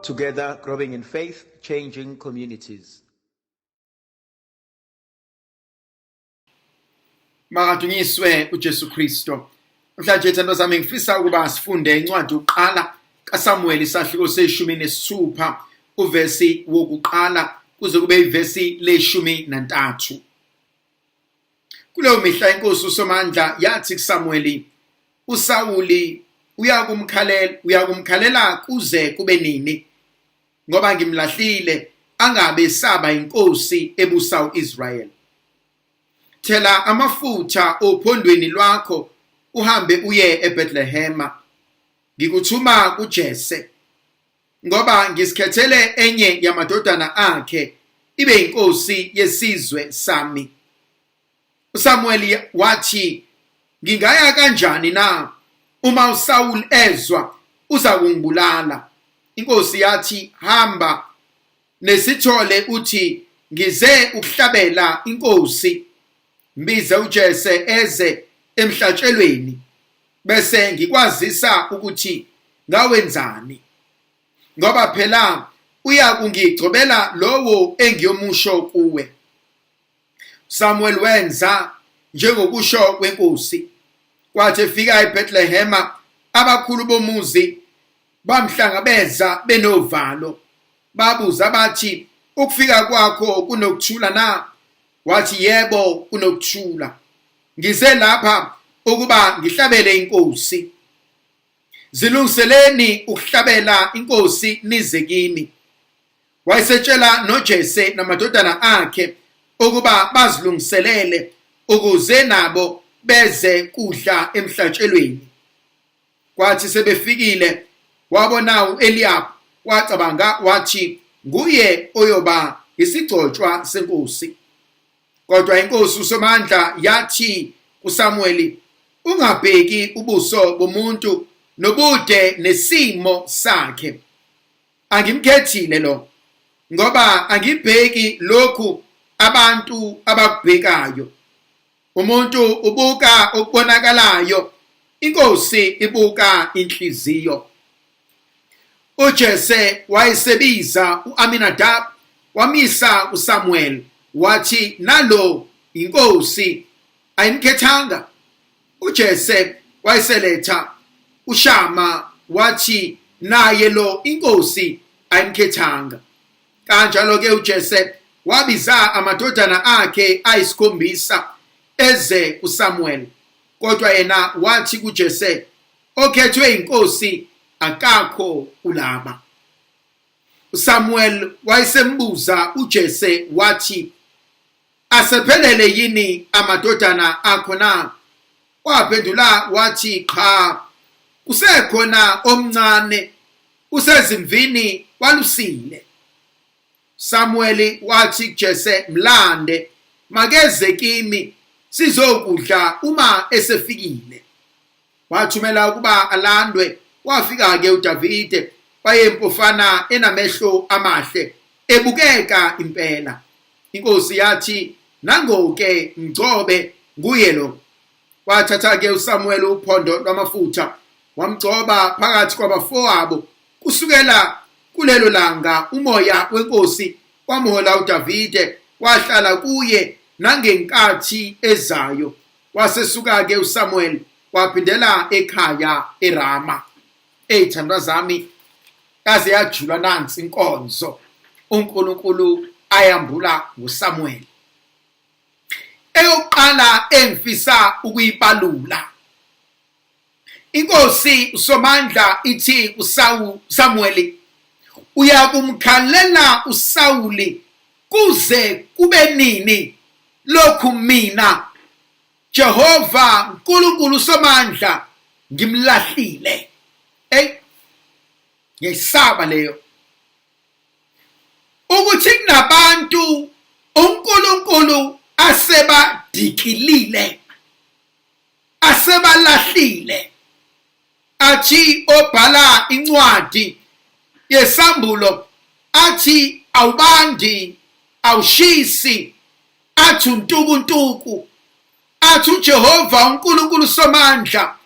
Together, growing in faith, changing communities. Makadunyiswe uJesu Kristo. Namhlanje ithando zami ngifisa ukuba sifunde incwadi yokuqala kaSamuel isahluko seshumi nesithupha uvesi wokuqala kuze kube ivesi leshumi nantathu. Kuleyo mihla inkosi uSomandla yathi kuSamuweli, uSawuli uyakumkhalela uyakumkhalela kuze kube nini? Ngoba ngimlahlile angabe saba inkosi ebusa uIsrayeli. Thela amafutha ophondweni lwakho uhambe uye eBethlehema. Ngikuthuma kuJese ngoba ngisikhethele enye yamadodana akhe ibe inkosi yesizwe sami. uSamuel wathi ngingaya kanjani na uma uSaul ezwa uza kungibulala inkosi yathi hamba nesithole uthi ngize ukuhlabela inkosi mbize uJese eze emhlatshelweni bese ngikwazisa ukuthi ngawenzani ngoba phela uyakungigcobela lowo engiyomusho kuwe Samuel wenza njengokusho kwenkosi. Kwathi efika eBethlehema abakhulu bomuzi bamhlangabeza benovalo. Babuza bathi, ukufika kwakho kunokuthula na? Wathi, yebo kunokuthula. Ngize lapha ukuba ngihlabele inkosi. Zilungiseleni ukuhlabela inkosi nize kimi. Wayesetshela noJese namadodana akhe ukuba bazilungiselele ukuze nabo beze kudla emhlatshelweni. Kwathi sebefikile wabona u-Eliyabu wacabanga wathi nguye oyoba isigcotshwa senkosi. Kodwa inkosi uSomandla yathi kuSamuweli, ungabheki ubuso bomuntu nobude nesimo sakhe Angimkhethile lo ngoba angibheki lokhu abantu abakubhekayo. Umuntu ubuka okubonakalayo, inkosi ibuka inhliziyo. UJese wayesebiza u-Aminadab wamisa uSamuel wathi nalo inkosi ayimkhethanga. uJese wayeseletha uShama wathi naye lo inkosi ayimkhethanga. Kanjalo-ke uJese wabiza amadodana akhe ayisikhombisa eze kuSamuel. Kodwa yena wathi kuJese, okhethwe inkosi akakho kulaba. uSamuel wayesembuza uJese wathi, Asephelele yini amadodana akho na? Waphendula wathi, Qha, kusekhona omncane usezimvini walusile. Samuweli wathi kuJese, Mlande, makeze kimi sizokudla uma esefikile. Wathumela ukuba alandwe, wafika-ke uDavide, wayempofana enamehlo amahle, ebukeka impela. Inkosi yathi, Nango-ke, mgcobe, nguye lo. Wathatha-ke uSamuweli uphondo lwamafutha, wamgcoba phakathi kwabafowabo. Kusukela kulelo langa umoya wenkosi wamhola uDavide, wahlala kuye nangenkathi ezayo. Wasesuka-ke uSamuel waphindela ekhaya eRama. Ey'thandwa zami yaze yajula nansi inkonzo uNkulunkulu ayambula ngoSamuel. Eyokuqala engifisa ukuyibalula Inkosi uSomandla ithi kuSawu Samueli uyakumkhalela uSawuli kuze kube nini lokhu mina Jehova uNkulunkulu Somandla ngimlahlile. Ey ngiyisaba leyo ukuthi kunabantu uNkulunkulu asebadikilile asebalahlile athi obhala incwadi yesambulo athi awubandi awushisi athi untukuntuku athi uJehova uNkulunkulu somandla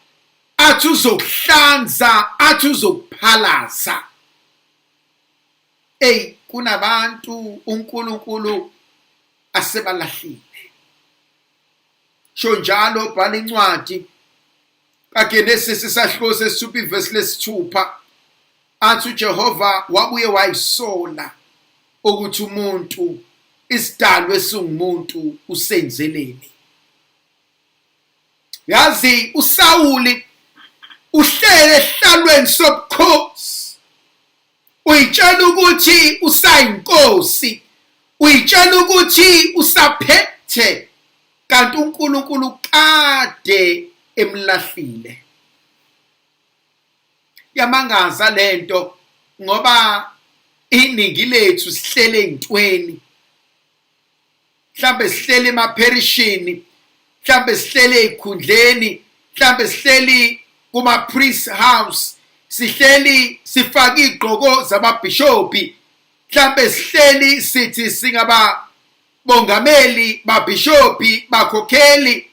athi uzokuhlanza athi uzokuphalaza. Ey kunabantu uNkulunkulu asebalahlile. Sho njalo bhala incwadi kaGenesis isahluko sesithupha ivesi lesithupha athi uJehova wabuye wayisola ukuthi umuntu isidalwa esingumuntu usenzeleni. Yazi uSawuli uhlele esihlalweni sobukhosi uyitshela ukuthi usayinkosi uyitshela ukuthi usaphethe kanti uNkulunkulu kade emlahlile yamangaza lento ngoba iningi lethu sihlele ezintweni mhlambe sihleli emapherishini mhlambe sihleli ezikhundleni mhlambe sihleli kuma priest house sihleli sifake igqoko zababhishobhi mhlambe sihleli sithi singaba bongameli babhishobhi bakhokheli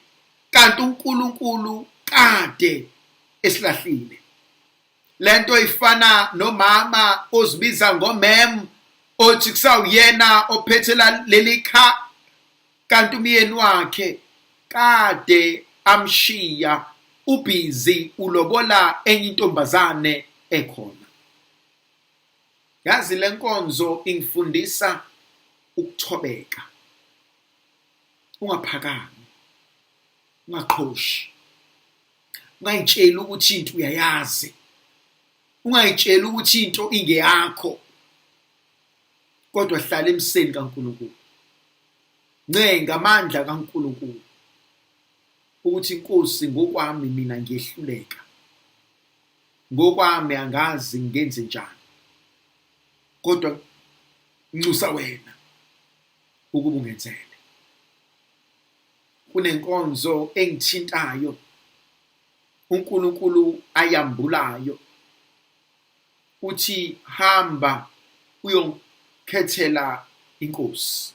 kanti uNkulunkulu kade esilahlile lento ifana nomama ozibiza ngomem othi kusawuyena ophethe leli kha kanti umyeni wakhe kade amshiya ubhizi ulobola enye intombazane ekhona. Yazi lenkonzo ingifundisa ukuthobeka, ungaphakami, ungaqhoshi. Ungayitsheli ukuthi into uyayazi, ungayitsheli ukuthi into ingeyakho, kodwa hlala emseni kaNkulunkulu. Ncenga amandla kaNkulunkulu ukuthi inkosi ngokwami mina ngiyehluleka, ngokwami angazi ngenze njani, kodwa nxusa wena ukuba ungenzele. Kunenkonzo engithintayo uNkulunkulu ayambulayo uthi hamba uyongikhethela inkosi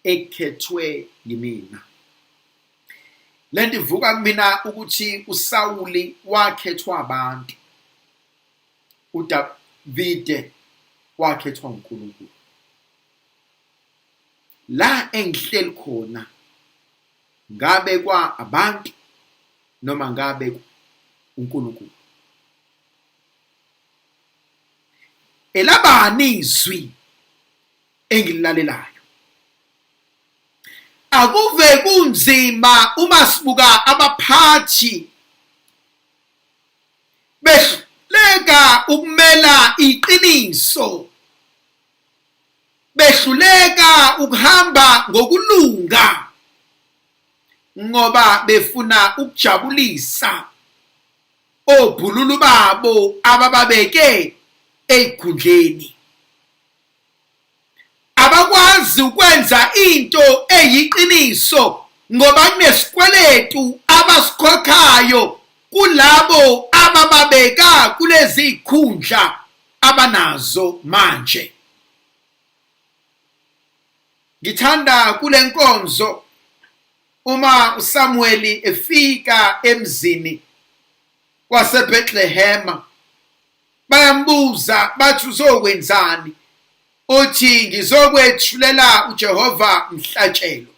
ekhethwe yimina. Lento ivuka kumina ukuthi uSawuli wakhethwa abantu, uDavide wakhethwa uNkulunkulu. La engihleli khona ngabekwa abantu noma ngabekwa uNkulunkulu. Elabani izwi engililalelayo? Akuve kunzima uma sibuka abaphathi behluleka ukumela iqiniso behluleka ukuhamba ngokulunga ngoba befuna ukujabulisa obhululu babo abababeke ezikhundleni. Abakwazi ukwenza into eyiqiniso ngoba kunesikweletu abasikhokhayo kulabo abababeka kulezi zikhundla abanazo manje. Ngithanda kule nkonzo uma uSamuweli efika emzini waseBethlehema bayambuza bathi uzokwenzani uthi ngizokwethulela uJehova mhlatshelo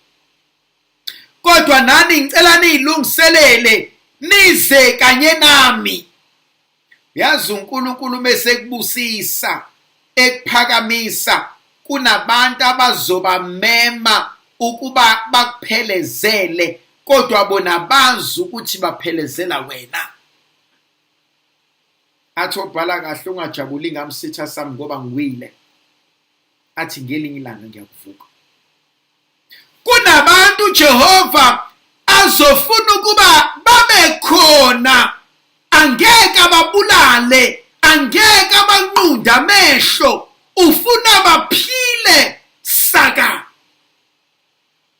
kodwa nani ngicela niyilungiselele nize kanye nami Yazi uNkulunkulu mesekubusisa ekuphakamisa kunabantu abazobamema ukuba bakuphelezele kodwa bona bazi ukuthi baphelezela wena. Athi obhala kahle ungajabuli ngami sitha sami ngoba ngiwile. Athi ngelinye ilanga ngiyakuvuka. Kunabantu uJehova azofuna ukuba babe khona angeke ababulale angeke abanqunde amehlo ufuna baphile saka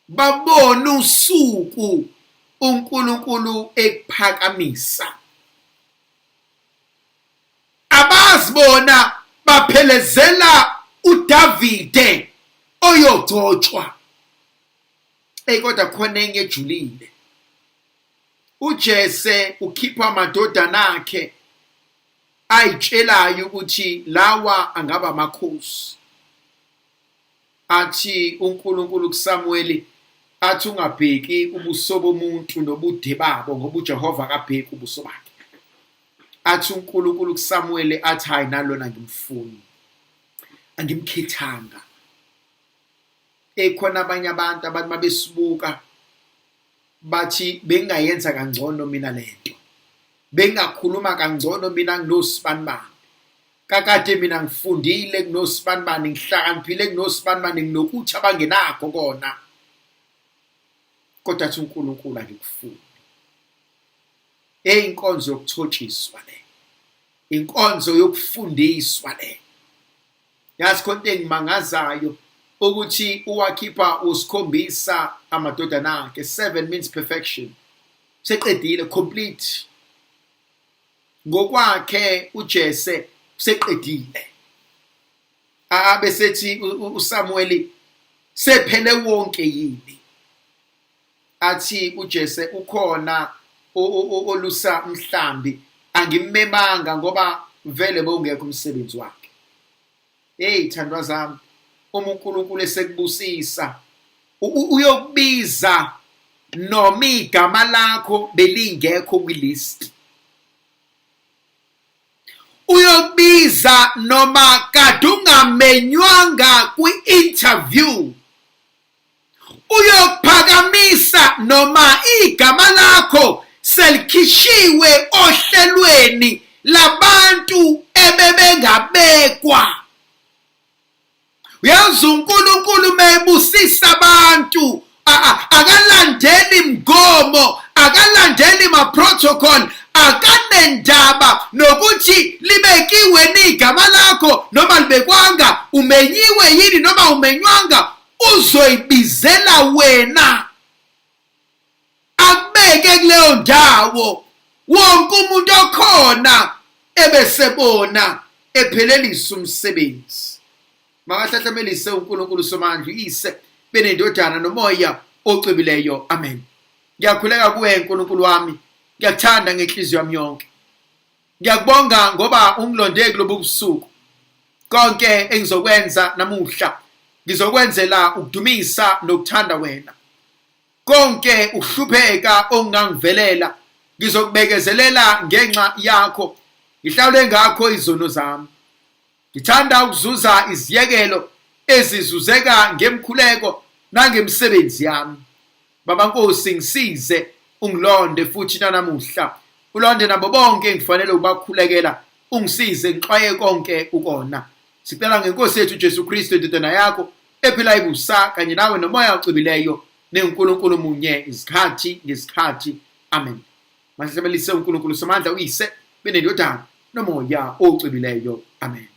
babone usuku uNkulunkulu ekuphakamisa abazi bona baphelezela uDavide oyogcotshwa Ey kodwa khona enye ejulile. UJese ukhipha amadodana akhe Ayitshelayo ukuthi lawa angaba amakhosi. Athi uNkulunkulu kuSamuweli athi ungabheki ubuso bomuntu nobude babo ngoba uJehova akabheki ubuso bakhe. Athi uNkulunkulu kuSamuweli athi hayi nalona ngimfuni. Angimkhethanga. Ekhona abanye abantu abantu mabesibuka bathi bengingayenza kangcono mina lento. Bengingakhuluma kangcono mina nginosibanibani. Kakade mina ngifundile kunosibanibani, ngihlakaniphile kunosibanibani, nginokuthi abangenakho kona. Kodwa athi uNkulunkulu angikufuni. Eyinkonzo yokuthotshiswa le. Inkonzo yokufundiswa le. Yazi khona into engimangazayo ukuthi uwakhipha usikhombisa amadodana akhe. 7 means perfection. Seqedile complete. Ngokwakhe uJese useqedile. Abe sethi uSamueli sephele wonke yini? Athi uJese ukhona olusa umhlambi angimmemanga ngoba vele bowungekho umsebenzi wakhe. Hey thandwa zami, uma uNkulunkulu esekubusisa uyokubiza noma igama lakho belingekho kwilist. Uyokubiza noma kade ungamenywanga kwi-interview. Uyokuphakamisa noma igama lakho selikhishiwe ohlelweni labantu ebebengabekwa. Uyazi uNkulunkulu mebusisa abantu akalandeli mgomo, akalandeli ma-protocol, akanendaba nokuthi libekiwe igama lakho noma libekwanga, umenyiwe yini noma umenywanga, uzoyibizela wena akubeke kuleyo ndawo. Wonke umuntu okhona ebesebona ephelelisa umsebenzi. Makahlahlamelise uNkulunkulu Somandla, uyise benendodana nomoya ocwebileyo. Amen. Ngiyakhuleka kuwe Nkulunkulu wami, ngiyakuthanda ngenhliziyo yami yonke. Ngiyakubonga ngoba ungilonde kulobu busuku. Konke engizokwenza namuhla ngizokwenzela ukudumisa nokuthanda wena. Konke ukuhlupheka okungangivelela ngizokubekezelela ngenxa yakho, ngihlawule ngakho izono zami. Ngithanda ukuzuza iziyekelo ezizuzeka ngemkhuleko nangemisebenzi yami. Baba Nkosi, ngisize ungilonde futhi nanamuhla. Ulonde nabo bonke engifanele ukubakhulekela, ungisize ngixwaye konke ukona. Sicela ngeNkosi yethu Jesu Kristu indodana yakho ephila ibusa kanye nawe nomoya ocwebileyo nenguNkulunkulu munye izikhathi ngezikhathi. Amen. Mahlabelise uNkulunkulu Somandla uyise benendodana nomoya ocwebileyo. Amen.